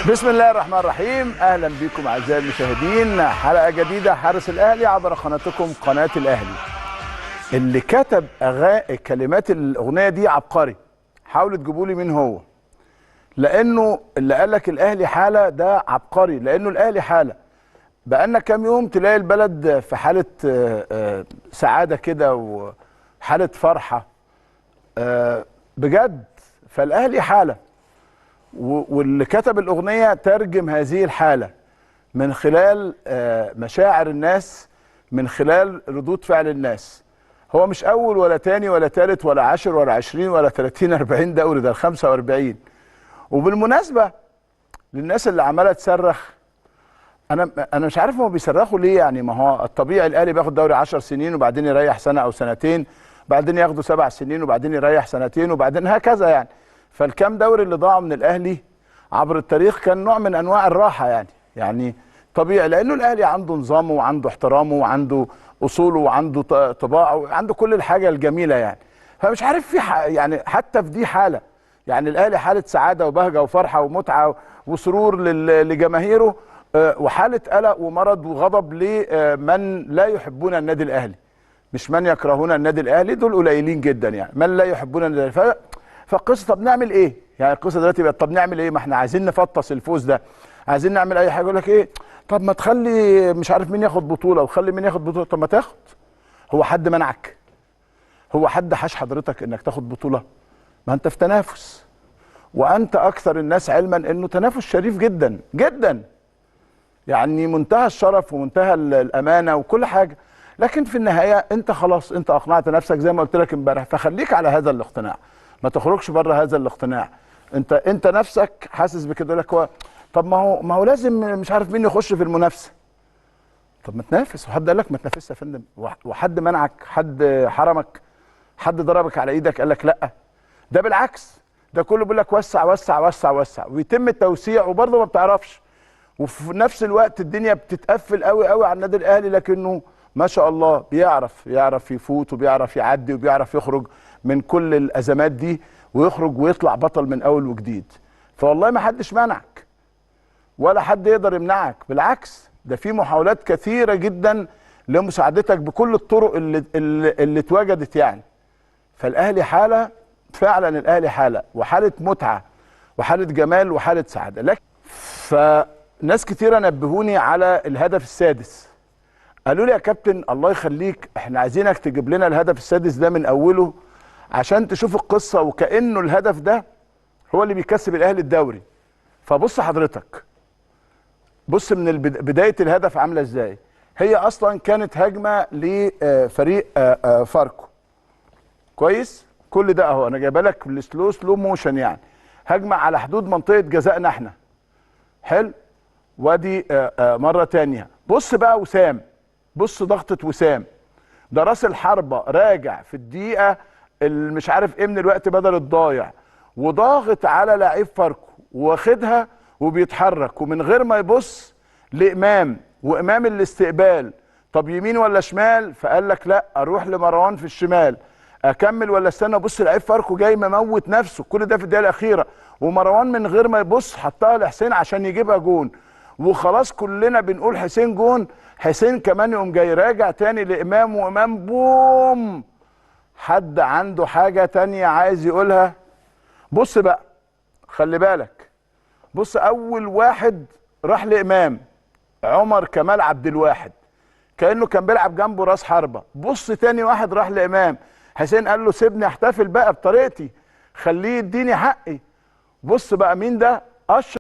بسم الله الرحمن الرحيم. اهلا بكم اعزائي المشاهدين، حلقة جديدة حارس الاهلي عبر قناتكم قناة الاهلي. اللي كتب كلمات الاغنية دي عبقري، حاولوا تجيبوا لي مين هو، لانه اللي قال لك الاهلي حاله ده عبقري، لانه الاهلي حاله. بقالنا كام يوم تلاقي البلد في حاله سعادة كده وحاله فرحه بجد، فالاهلي حاله. واللي كتب الأغنية ترجم هذه الحالة من خلال مشاعر الناس، من خلال ردود فعل الناس. هو مش أول ولا تاني ولا تالت ولا عشر ولا 20 ولا 30 40 دوري، ده 45. وبالمناسبة للناس اللي عمالة تصرخ، أنا مش عارف هو بيصرخوا ليه يعني. ما هو الطبيعي الأهلي بياخد دوري 10 سنين وبعدين يريح سنة أو سنتين، بعدين ياخده 7 سنين وبعدين يريح سنتين وبعدين هكذا يعني. فالكام دوري اللي ضاعوا من الاهلي عبر التاريخ كان نوع من انواع الراحة يعني طبيعي، لانه الاهلي عنده نظامه وعنده احترامه وعنده اصوله وعنده طباعه وعنده كل الحاجة الجميلة يعني. فمش عارف في يعني حتى في دي حاله، يعني الاهلي حاله سعادة وبهجة وفرحه ومتعه وسرور لجماهيره، وحاله قلق ومرض وغضب لمن لا يحبون النادي الاهلي، مش من يكرهون النادي الاهلي، دول قليلين جدا يعني، من لا يحبون النادي الاهلي. فالقصة طب نعمل ايه؟ يعني القصة دلوقتي بقت طب نعمل ايه؟ ما احنا عايزين نفطس الفوز ده، عايزين نعمل اي حاجة. يقول لك ايه؟ طب ما تخلي مش عارف مين ياخد بطوله وخلي مين ياخد بطوله. طب ما تاخد، هو حد منعك؟ هو حد حاش حضرتك انك تاخد بطوله؟ ما انت في تنافس، وانت اكثر الناس علما انه تنافس شريف جدا جدا، يعني منتهى الشرف ومنتهى الامانة وكل حاجة. لكن في النهاية انت خلاص انت اقنعت نفسك زي ما قلت لك امبارح، فخليك على هذا الاقتناع، ما تخرجش بره هذا الاقتناع. انت نفسك حاسس بكده، لك هو طب ما هو لازم مش عارف مين يخش في المنافسة. طب ما تنافس، وحد قال لك ما تنافسش يا فندم؟ وحد منعك؟ حد حرمك؟ حد ضربك على ايدك قال لك لا؟ ده بالعكس، ده كله بيقول لك وسع وسع وسع وسع، ويتم التوسيع وبرضه ما بتعرفش. وفي نفس الوقت الدنيا بتتقفل قوي قوي على النادي الاهلي، لكنه ما شاء الله بيعرف يفوت وبيعرف يعدي وبيعرف يخرج من كل الازمات دي، ويخرج ويطلع بطل من اول وجديد. فوالله ما حدش منعك ولا حد يقدر يمنعك، بالعكس ده في محاولات كثيرة جدا لمساعدتك بكل الطرق اللي اتوجدت يعني. فالاهلي حاله، فعلا الاهلي حاله، وحاله متعه وحاله جمال وحاله سعادة. لكن فناس كثيرة نبهوني على الهدف السادس، قالوا لي يا كابتن الله يخليك احنا عايزينك تجيب لنا الهدف السادس ده من اوله عشان تشوف القصة، وكانه الهدف ده هو اللي بيكسب الاهلي الدوري. فبص حضرتك، بص من بداية الهدف عامله ازاي. هي اصلا كانت هجمة لفريق فاركو، كويس؟ كل ده اهو انا جايبه لك ال slow motion يعني، هجمة على حدود منطقة جزائنا احنا، حلو؟ وادي مرة ثانية. بص بقى وسام، بص ضغطة وسام، ده راس الحربة راجع في الدقيقة اللي مش عارف ايه من الوقت بدل الضايع، وضاغط على لعيب فاركو واخدها وبيتحرك ومن غير ما يبص لإمام، وإمام الاستقبال طب يمين ولا شمال؟ فقال لك لا اروح لمروان في الشمال، اكمل ولا استنى؟ بص لعيب فاركو جاي مموت نفسه، كل ده في الدقيقة الأخيرة، ومروان من غير ما يبص حطها لحسين عشان يجيبها جون. وخلاص كلنا بنقول حسين جون، حسين كمان يقوم جاي راجع تاني لإمام، وإمام بوم. حد عنده حاجة تانية عايز يقولها؟ بص بقى خلي بالك، بص أول واحد راح لإمام عمر كمال عبد الواحد، كأنه كان بيلعب جنبه راس حربة. بص تاني واحد راح لإمام، حسين قال له سيبني احتفل بقى بطريقتي، خليه يديني حقي. بص بقى مين ده؟ أشرف